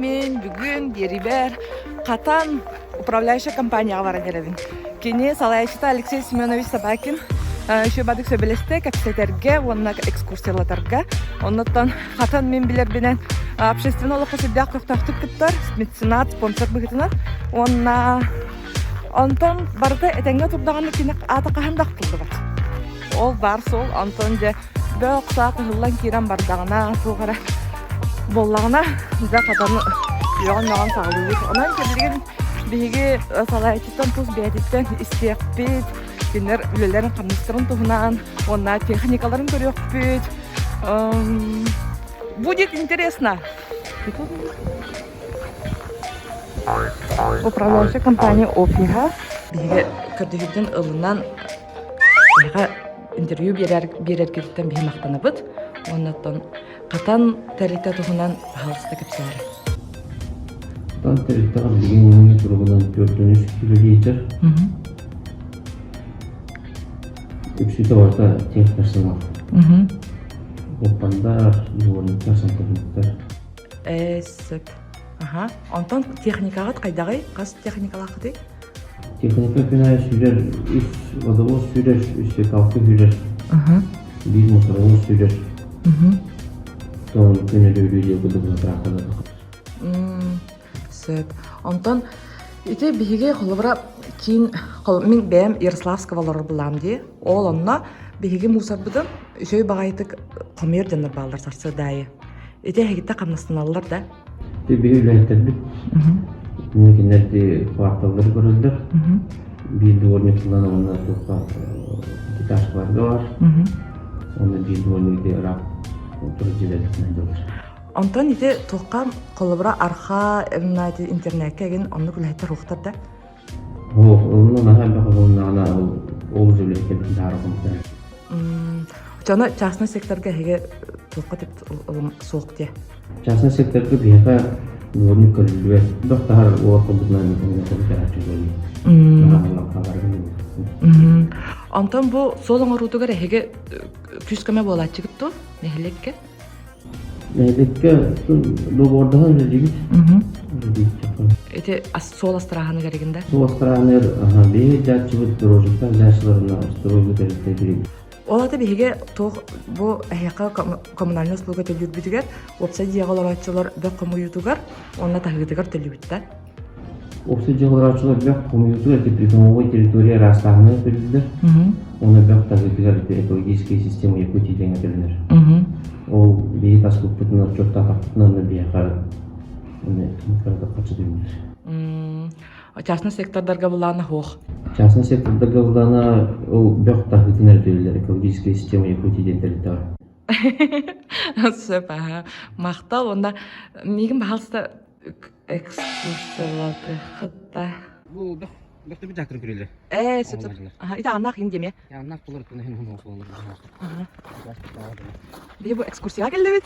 Мин бүгүн биэрибэр Хатан управляющая компанияҕа баран эрэбин. Кини салайааччыта Алексей Семенович Собакин еще бадык сөбүлэстэ кэпсэтэргэ уонна экскурсиялатарга. Оннуттан Хатан мин билэрбинэн общественный олоххо сүрдээх көхтөөхтүк кыттар, меценат, спонсор быһыытынан. Уонна онтон барыта этэҥҥэ турдаҕына кини аата хаһан да ахтыллыбат. Ол баар суол. Онтон дьэ бөх саах ыһыллан киирэн бардаҕына туох эрэ буоллаҕына дьэ хатан үөҕэн-мөҕөн саҕалыыбыт. Онон билигин биһиги салайааччыттан тус бэйэтиттэн истиэхпит, кинилэр үлэлэрин хамнастарын туһунан уонна техникаларын көрүөхпүт. Будет интересно. Управляющая компания офиһа биһиги көрдөһүүбүтүн ылынан Миэхэ интервью биэрэр биэрэргититтэн биһи махтанабыт. Уонна оттон Хатан тэрилтэ туһунан пожалуйста кэпсээрэ. Хатан тэрилтэҕэ билигин уһун туругунан 403 үлэлиир. Үксүтэ барыта техперсонал. Оппандар, дворниктар, сантехниктар. Ээ, сөп. Аха. Онтон техникаҕыт хайдаҕый? Хас техникалааххытый? Техника күн аайы сүүрэр, үс водовоз сүүрэр, үс свекалка сүүрэр, биир мусоровоз сүүрэр. Тоон күн өлүү диэн курдук трактордар. Сөп. Онтон ити биһиги холобура киин мин бэйэм Ярославского олорор булаам дии. Ол онно биһиги мусорбытын үчүгэй баҕайытык хомуйар дьоннор бааллар сарсыардаайы. Ити эһигиттэ хамнастаналлар да? Ити биһи үлэһиттэрбит. Итиннэ кинилэр ити кварталлары көрөллөр. Биир дворник ылан уонна туохха пятиэтажкаларга бар. Уонна биир дворник ити ыраах турар дьиэлэринэн дьалар. Онтон ити туохха холобура арха ити интернеккэ эгин оннук үлэһиттэр уохтар да? Оо, онно наһаа элбэх оһолуннаҕына ол ол үлэһиттэрбитин таһаара хомуктар. Дьоно частный секторга эһиги туохха суох диэ? Частный секторга биһиэхэ дворник көрүллүбэт. Бөх таһар уолаттарбытынан көмүтэрээччи Онтон бу суол оҥоруутугар эһиги күүс-көмө буолааччыгыт дуо нэһилиэккэ? Нэһилиэккэ договордаһан үлэлиибит. Ити суол астарааһыныгар игин да? Суол астарааһыныгар биһиги дьааччыбыт дорожниктар дьааччыларына стройга тэрилтэ билигин. Ол ата биһиги туох бу эһиэхэ коммунальнай услуга төлүүрбүтүгэр уопсай дьиэҕэ олорооччулар бөх хомуйуутугар уонна таһыытыгар төлүүбүт да? Уопсай дьиэҕэ олорооччулар бөх хомуйуутугар ити придомовой территория ыраастааһыныгар төлүүллэр. Уонна бөх таһыытыгар ити экологическая система Якутии диэҥҥэ төлөнөр. Ол биһи таспыппытын отчуоттаатахпытына онно биһиэхэ харчы төлөнөр. Частный сектордарга былаана суох. Частный сектордарга былаана ол бөх таһыытын эрэ төлүүллэр экологическая система Якутии диэн тэрилтэҕэ. Сөп аха. Махтал уонна миигин баһаалыста экскурсиялатыаххыт Бу бөх бөхтөбүт дьаакырын көрүллэр. Ээ, сөп сөп. Аха, ити аннаах иин диэмэ. Аннаах булар күнэ хин хун болар. Аха. Биһи бу экскурсияға келдибит.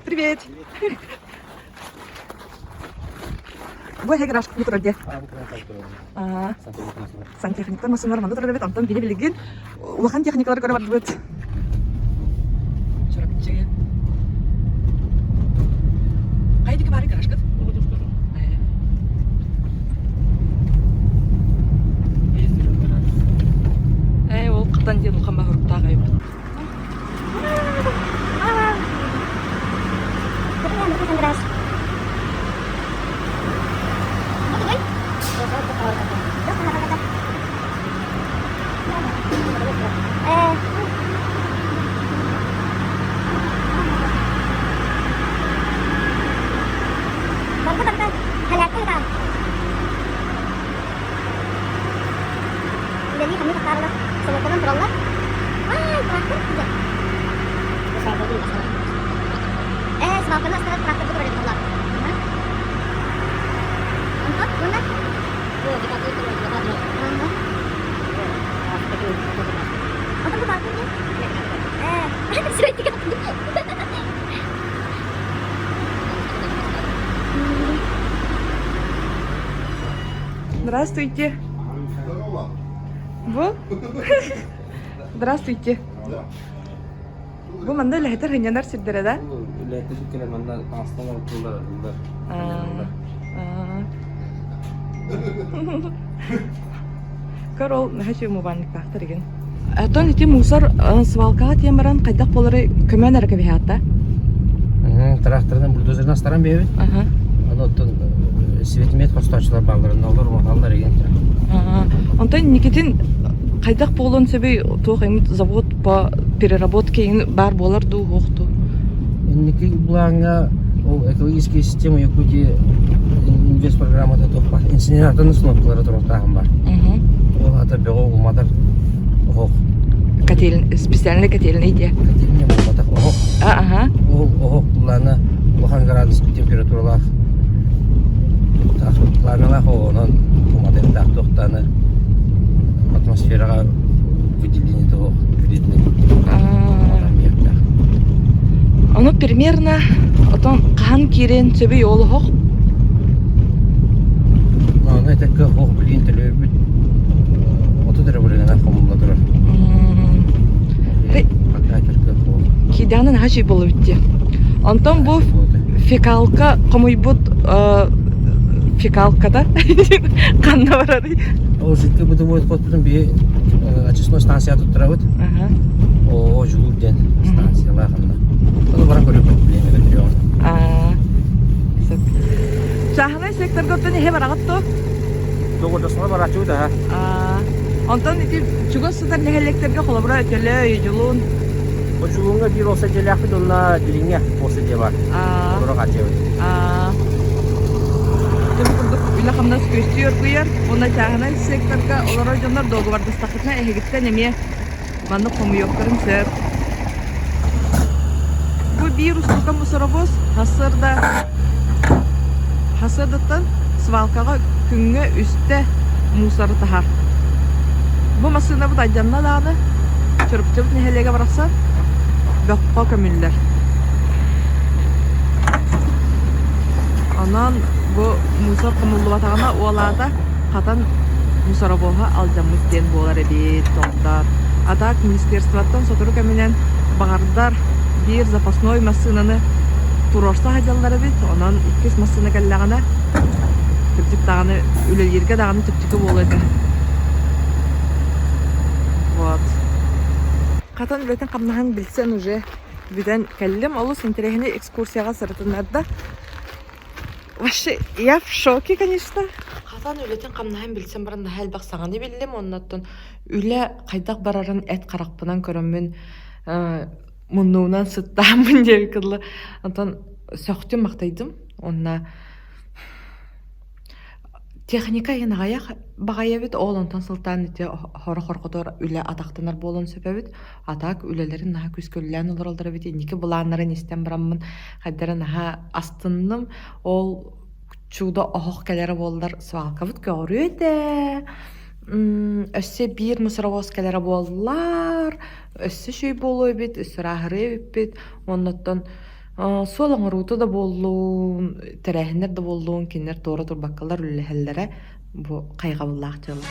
Привет. Бу эһиги рашкы турар дии. Аа. Сантехниктар массыыналар манна турар эбит. Онтон биһи билигин улахан техникалары көрө бардыбыт. Чурапчы. Хайа диэки баарый гаражгыт? Ээ, ол хатан диэн улахан баһырыктаах эбит. Здравствуйте. Бу? Здравствуйте. Бу манна үлэһитэр сынньанар сирдэрэ да? Үлэһиттэр кэлэн манна таҥастан оҥортууллар, ыллар, Көр ол наһаа үчүгэй умубаанньыктаахтар игин. Оттон ити мусор свалкаҕа тиийэн баран хайдах буолары көмөн эрэ кэбиһээтэ. Тракторынан бульдозерынан астаран биэбит. Аны оттон светимет хостоочулар баалларын олор уматаллар игин. Онтон Никитин хайдах буолуон сөбүй туох эмит завод по переработке баар буолар дуу суох дуу? Инники былааҥҥа ол экологическая система Якутии инвест программата туох баар инсинератор установкалара туруохтааҕым баар. Ол аата бөҕү уматар оһох. Котельный, специальный котельный диye. Котельный буолбатах оһох. Аха. Ол оһох былаана улахан градус температуралаах пламялаах онон уматыктаах туохтааны атмосфераҕа выделение того вредный. Ону примерно отон хаһан киирэн сөбүй ол оһох? Аны этекке оһох билигин төлөбүт 30 эрэ бырыһынан хомулла турар. Киидэҕинэ наһаа үчүгэй буолла эбит дии. Онтон бу фекалка хомуйбут фекалката ханна барарый? Ол жидкий бытовой отходпутун биһи очистной станция туттарабыт. Оо, Дьулуур диэн станциялаах анна. Ону баран көрүөхпүт билиэн көрүөҕүн. Чааһынай секторга оттон эһэ бараҕыт дуо? Доҕордосуна барааччыбыт аһа. Онтон ити чугас сытар нэһилиэктэргэ холобура Төлөй, Дьулуун. Дьулууҥҥа биир уопсай дьиэлээхпит уонна Дириҥҥэ уопсай дьиэ баар. Олору хааччыйабыт. Дьэ бу курдук үлэ-хамнас күөстүү оргуйар уонна чааһынай секторга олорор дьоннор дуогабардастаххытына эһигиттэн эмиэ маннык хомуйуохтарын сөп. Бу биир устука мусоровоз сарсыарда сарсыардаттан свалкаҕа күҥҥэ үстэ мусоры таһар. Бу массыынабыт алдьанна даҕаны Чурапчыбыт нэһилиэгэ барахсан бөххө көмүллэр. Онон бу мусор хомуллубатаҕына уол аата хатан мусоровоһа алдьаммыт диэн буолар эбит, доҕоттоор. А так министерствоттан сотору кэминэн баҕардар биир запасной массыынаны туруорса сылдьаллар эбит. Онон иккис массыына кэллэҕинэ кырдьык даҕаны үлэлииргэ даҕаны чэпчэки буолуо этэ. Вот. Хатан үлэтин хамнаһын билсэн уже бүтэн кэллим. Олус интэриэһинэй экскурсияҕа сырытыннарда. Вообще, я в шоке, конечно. Хатан үлэтин хамнаһын билсэн баран наһаа элбэх саҥаны биллим. Оннуттан үлэ хайдах барарын эт харахпынан көрөммүн муннуунан сыттааммын диэбиккэ дылы. Онтон сөхтүм-махтайдым. Уонна Техника иһин аҕыйах баҕайы эбит, ол онтон сылтаан ити сорох-хорҕотор үлэ атахтанар буолуон сөп эбит. А так үлэлэрин наһаа күүскэ үлэлээн олороллор эбит. Инники былааннарын истэн бараммын хайдара наһаа астынным. Ол чудо оһох кэлэрэ буоллар свалкабыт көҕүрүө этэ. Өссө биир мусоровоз кэлэрэ буоллар, өссө үчүгэй буолуо эбит, өссө ырааһырыа эбиппит. Оннуттан Суол оҥоруута да буоллун, тэрээһиннэр да буоллун, кинилэр туора турбаккалар үлэлэһэллэрэ бу хайҕабыллаах дьыала.